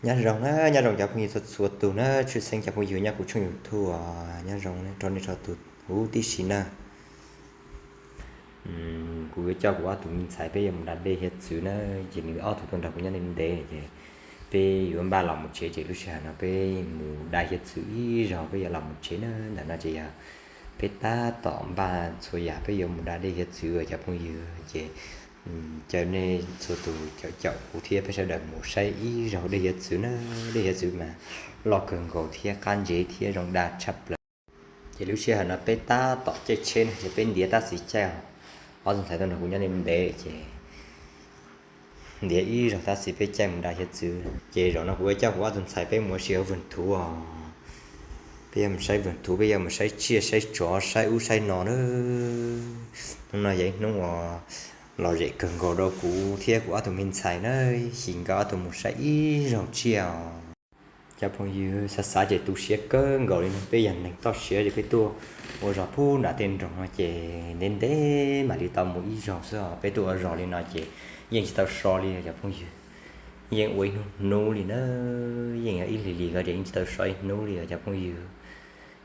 Nyob zoo na, nyob zoo cov phooj ywg txhua txhua tus na, tshwj xeeb cov phooj ywg nyob kuv tshooj YouTube os, nyob zoo rau nej txhua tus huv tib si na. Kuv yuav coj kuv ob tug me ntxhais peb yuav mus da dej hiav txwv na, ces nws ob tug tuaj nrog kuv nyob ntev ntev ces peb yuav npaj los mus tsev ces lub sij hawm no peb mus da hiav txwv ib zaug peb yuav los mus tsev na. Ntawm no ces yog peb tab tom npaj txhua yam peb yuav mus da dej hiav txwv cov phooj ywg ces caw nej txhua tus caum caum kuv thiab peb sawv daws mus saib ib zaug dej hiav txwv na. Dej hiav txwv mas loj kawg nkaus thiab qab ntsev thiab zoo da tshaj plaws. Ces lub sij hawm no peb tab tom caij tsheb no ces peb ntiav tab xiv caij os. Ob tug ntxhais tuaj nrog kuv nyob ntev ntev ces ntiav ib zaug tab xiv peb caij mus da hiav txwv. Ces zaum no kuv yuav coj kuv ob tug ntxhais peb mus ua si hauv vwg thuv os. Peb yuav mus saib vwg thuv, peb yuav mus saib tsiaj saib tsov saib ub saib no na. Hnub no yog ib hnub uas lom zem kawg nkaus rau kuv thiab kuv ob tug me ntxhais na, xyov nkawd ob tug mus saib ib zaug tsiaj os. Cov phooj ywg, xav xav ces tu siab kawg nkaus li no, peb yog neeg toj siab ces peb tuaj ua zog puag nram tej nroog no ces ntev ntev mam li tau mus ib zaug xwb os. Peb tuaj ua zog li no ces yeej tsis tau so li os cov phooj ywg. Yeej ua ib hnub hnub li na, yeej yog ib hlis li ko ces yeej tsis tau so ib hnub li os cov phooj ywg.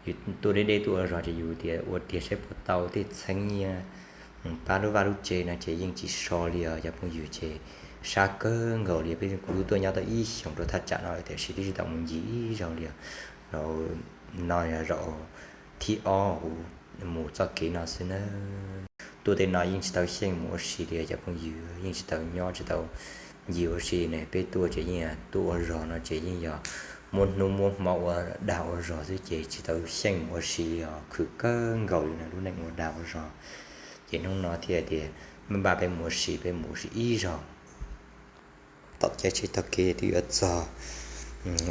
Yus tuaj deb deb tuaj ua zog ces yus tias ua tiag saib puas tau tej txheeb nyiaj pab lub vaj lub tsev no ces yeej tsis so li os cov phooj ywg. Ces sab kawg nkaus li, peb kuv twb tuaj nyob tau ib xyoos rau thaj tsam no lawm tiam sis twb tsis tau mus ncig ib zaug li os. Zaum no yog zaum thib ob kuv mus txoj kev no xwb na. Tuaj tej no yeej tsis tau xyeej mus ua si li os cov phooj ywg, yeej tsis tau nyob tsis tau ncig ua si ne. Peb tuaj ces yeej tuaj ua zog no ces yeej yog muab hnub muab hmo ua dag ua zog xwb ces tsis tau xyeej mus ua si li os, khwv kawg nkaus li no lub neej ua dag ua zog. Ces hnub no thiaj tias npaj peb mus ua si, peb mus ua si ib zaug. Tom caij tsheb taug kev twb yuav txog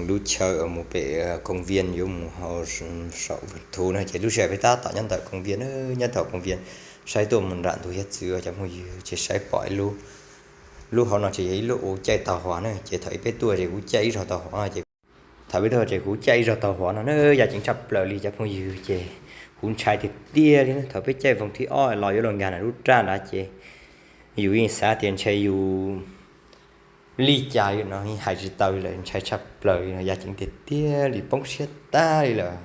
lub chaw mus pem koo viaj yuav mus hauv saum vwg thuv na, ces lub sij hawm peb tab tom nyob ntawm koo viaj na, nyob tom koo viaj saib tuaj mus nram ntug hiav txwv cov phooj ywg, ces saib pom ib lub, lub hauv no ces yog ib lub uas caij tau huv na, ces thaum ub peb tuaj ces kuv caij ib zaug tau huv no ces thaum peb tuaj ces kuv caij ib zaug tau huv no na, yaj ceev tshaj plaws li cov phooj ywg, ces kuv ntshai tiag tiag li na. Thaum peb caij voos thib ob los yuav luag nkag ntawm lub raj nrad ces yus yeej xav tias ntshai yus li cas li no hais tsis tau li lawm, ntshai tshaj plaws li no, yaj ceev tiag tiag li, poob siab tag li lawm.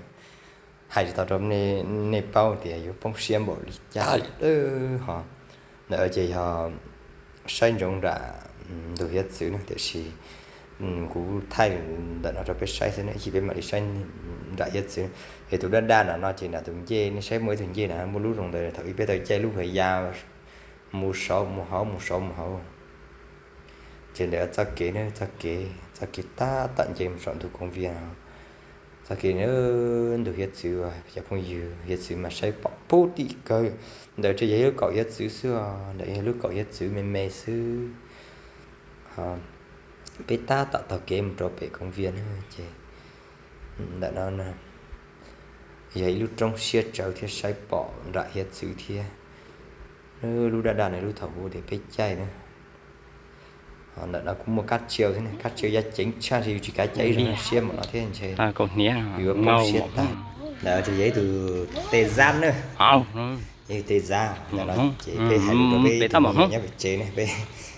Hais tsis tau rau nej paub tias yuav poob siab npaum li cas li lawm ho. Ntawm ces yog saib ntsoov nram ntug hiav txwv na, tiam sis kuv thaij ntawm no rau peb saib xwb na, ib chim peb mam li saib nram hiav txwv. Es tus daj daj nram no ces nram tus ncej, nej saib muaj ib tug ncej na, muaj lub zoo ntawd thaum ub peb tau caij lub hais ya mus saud mus hauv mus saud mus hauv. Ces ntawm txoj kev na, txoj kev, txoj kev tab tom nce mus saum ntug koo viaj. Txoj kev na, ntug hiav txwv, cov phooj ywg, hiav txwv mas saib pom puag tim kawg. Ntawm ces yog ib lub kaum hiav txwv xwb os, ntawm yog lub kaum hiav txwv me me xwb. Peb tab tom taug kev mus rau pem koo viaj na, ces ntawm no yog ib lub roob siab tsawv thiab saib pom nram hiav txwv thiab. Lub daj daj no lub thaum ub tias peb caij na. Ntawm no kuj muaj kab tsiau thiab, kab tsiau yaj ceev tshaj, ntshe yus tsis kav caij ib zaug siab npaum no thiab ntshe yuav poob siab tag. Ntawm ces yog ib tug tej zab na, yog ib tug tej zab. Ntawm no ces peb hais lus rau peb tus me nyuam nyob pem tsev ne, peb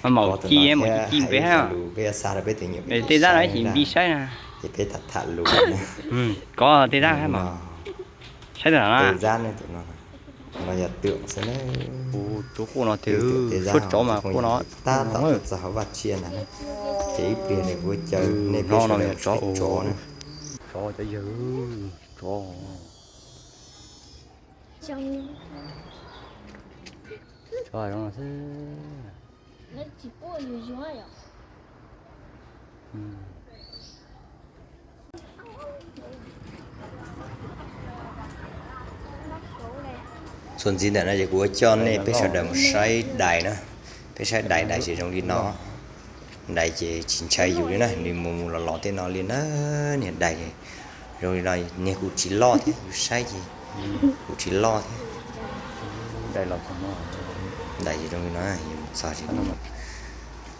pov tus no thiab hais lus peb yuav xa rau peb tus me nyuam pem tsev saib na, ces peb tham tham lus na. Kov tej zab no, saib tej zab ne, tus no, no yog twm xwb na. Tej zab no tab tom txog hauv vaj tsiaj ntag na, ces ib pliag nws kuj caw nej peb sawv daws saib tsov na. Tsov, cov yawg, tsov. Tsov zoo xwb. Txuas ntxiv ntawm no ces kuv yuav coj nej peb sawv daws mus saib dais na. Peb saib dais, dais ces zoo li no. Dais ces tsis ntshai yus li na, nws mus mus los los tej no li na. Niag dais zoo li no, niag kuj tsis loj thiab, yus saib ces kuj tsis loj thiab. Dais ces zoo li no, yus mus txog ces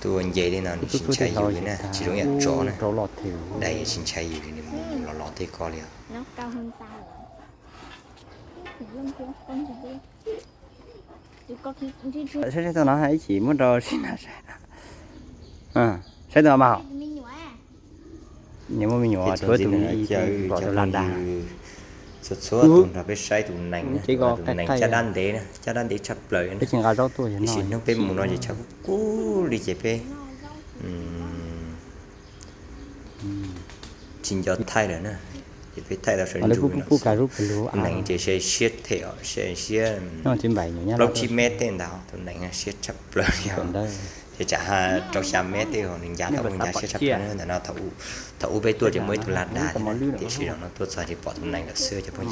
tuaj nce li no nws tsis ntshai yus li na, tsis zoo ib yam tsov na. Dais tsis ntshai yus li, nws mus mus los los tej ko li os. Saib saib tus no ib chim muab rau sib nrog saib. Saib tus no mas hauv. Niam muaj me nyuam, tshuav tus me ib tug pom tus laj dag. Txhua txhua tus nrog peb saib tus nees, tus nees caj dab ntev na, caj dab ntev tshaj plaws. Peb tsis nqa zaub tuaj, tiam sis hnub peb mus no ces tshav kub kub li ces peb tsis nco thaij lawm na. Ces peb thaij tau sawv ntxov no xwb. Nees ces siab siab them os, siab plaub tsib mev tej ntawd, tus nees siab tshaj plaws li os. Ces tsam rau xya mev tej nws ncav tau nws ncav siab tshaj plaws na. Ntawm no thaum ub peb tuaj ces muaj ib tug laj dag thiab, tiam sis zaum no tuaj txog ces pom tus nees lawm xwb cov phooj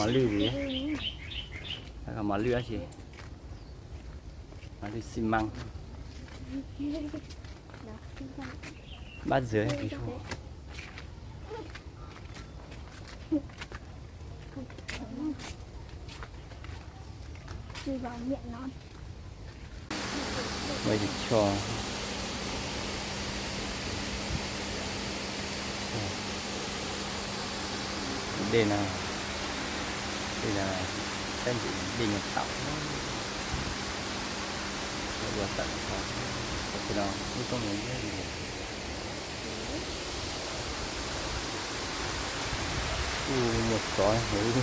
ywg. Dej no, dej no, saib ntsis dej nyuag taum, ua tawm qhov no lub roob no. Kuj muaj tsov heev.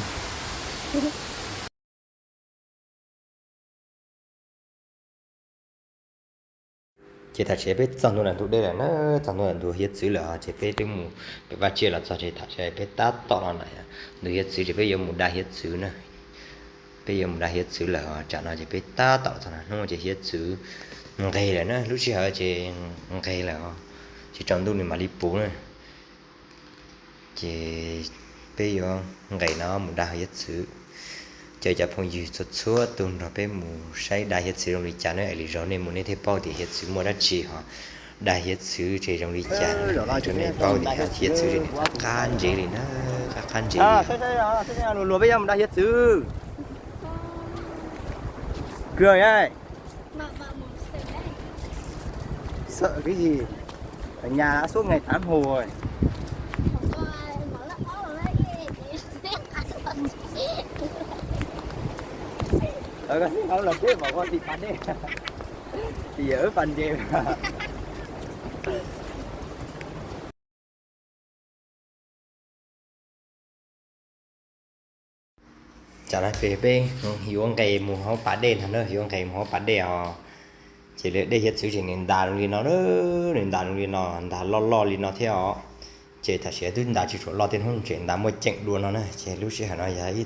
Ces tam sim peb txog ntua ntug dej lawm na, txog ntua ntug hiav txwv lawm os, ces peb twb mus pem vaj tsiaj los txog ces tam sim peb tab tom los na, ntug hiav txwv ces peb yuav mus da hiav txwv na. Peb yuav mus da hiav txwv lawm os, tsam no ces peb tab tom los txog na, hnub ces hiav txwv nqes lawm na, lub sij hawm ces nqes lawm os, ces tsaus ntuj nws mam li puv na. Ces peb yuav nqes no mus da hiav txwv. Caw cov phooj ywg txhua txhua tus nrog peb mus saib da hiav txwv zoo li cas na, es lwm zaus nej mus nej thiaj paub tias hiav txwv muaj dab tsi hos da hiav txwv ces zoo li cas, rau nej paub tias hiav txwv ces nws qab qab ntsev li na, qab qab ntsev li. Luag peb yuav mus da hiav txwv. Kawg, xav ib yig, nyas suab nqes tav hau. Lawv koj xib hawb los peb mam ua tim pas dej, tim yawm wb pas ntses. Tsam no ces peb yuav nqes mus hauv pas dej ntag na, yuav nqes mus hauv pas dej os. Ces lawv dej hiav txwv ces nws ntas zoo li no, nws ntas zoo li no, ntas loj loj li no thiab os. Ces tam sim twb ntas tsis tshua loj, tej hnub tseem ntas muaj ceem dua no na. Ces lub sij hawm no yog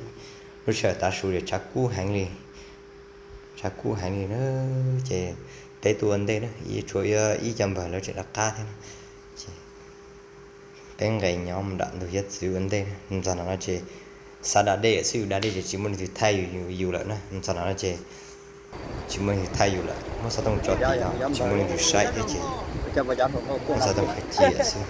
lub sij hawm tav su es tshav kub heev li, tshav kub heev li na. Ces peb tuaj ua ntej na, ib tshuav ib co npawg lawv tseem rov qab thiab na. Ces peb nqes nyob mus nram ntug hiav txwv ua ntej, mus txog nram no ces xav da dej xwb, yus da dej ces tsis muaj leej twg thaij yus lawm na, mus txog nram no ces tsis muaj leej twg thaij yus lawm, muab xov tooj tso tim no tsis muaj leej twg saib thiab ces muab xov tooj khaws cia xwb.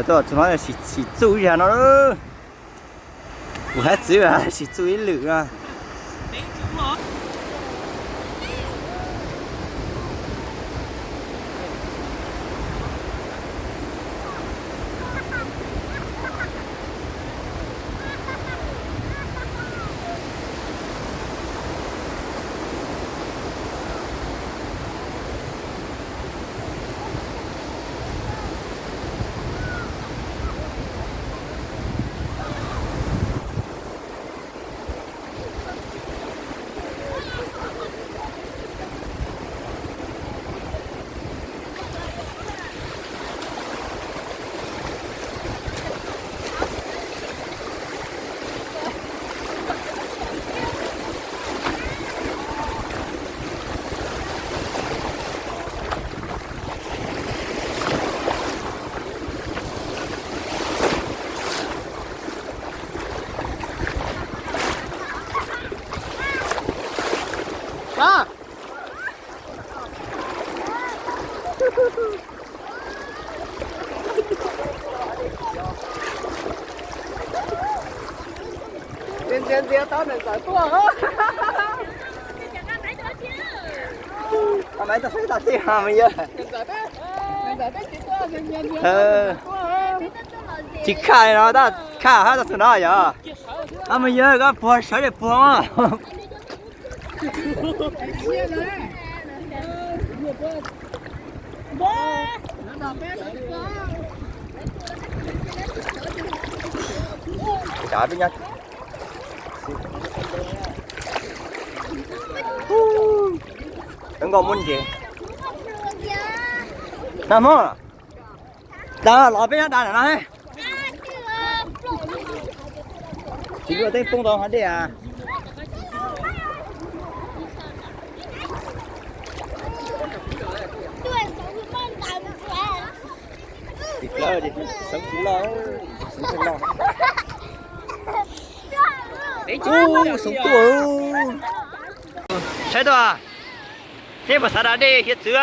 Tuaj txog no sim txuj ib zag no. Kuv hab txwv sim txuj ib lwm no. Ntxias ntxias tau niam ntxawm tuaj. Tau maiv tau saib tau tij ho mus yawg. Tsis khaj li no, khaj hab tau xwb no yog. Ho mus yawg koj puag sawv daws puag mas. Cov nkauj muab ntses. Nag hmo los peb nyob da na no. Txiv luaj teb poob tau hav dej a. Xeev tsis loj, xeev tsis loj, xeev tsis loj. Ub, xeev tuaj. Saib tuaj, neb puas xav da dej hiav txwv?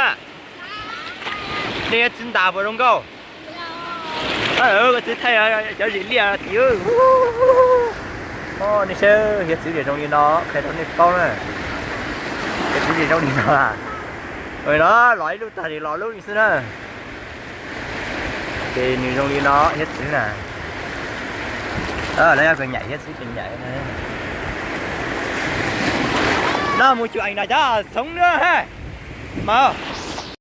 Dej hiav txwv ntas puas zoo nkauj? Koj txiv thaij cov zim liaj tid. Nej saib hiav txwv zem zoo li no, qhia rau nej paub na. Hiav txwv zem zoo li no. Ua li no los ib lub tag li los lub li xwb na. Ces nws zoo li no hiav txwv na. Lawv yog kws nyaim hiav txwv ces nyaim. No mus cuag ees nram cov txhoov na ha. Mas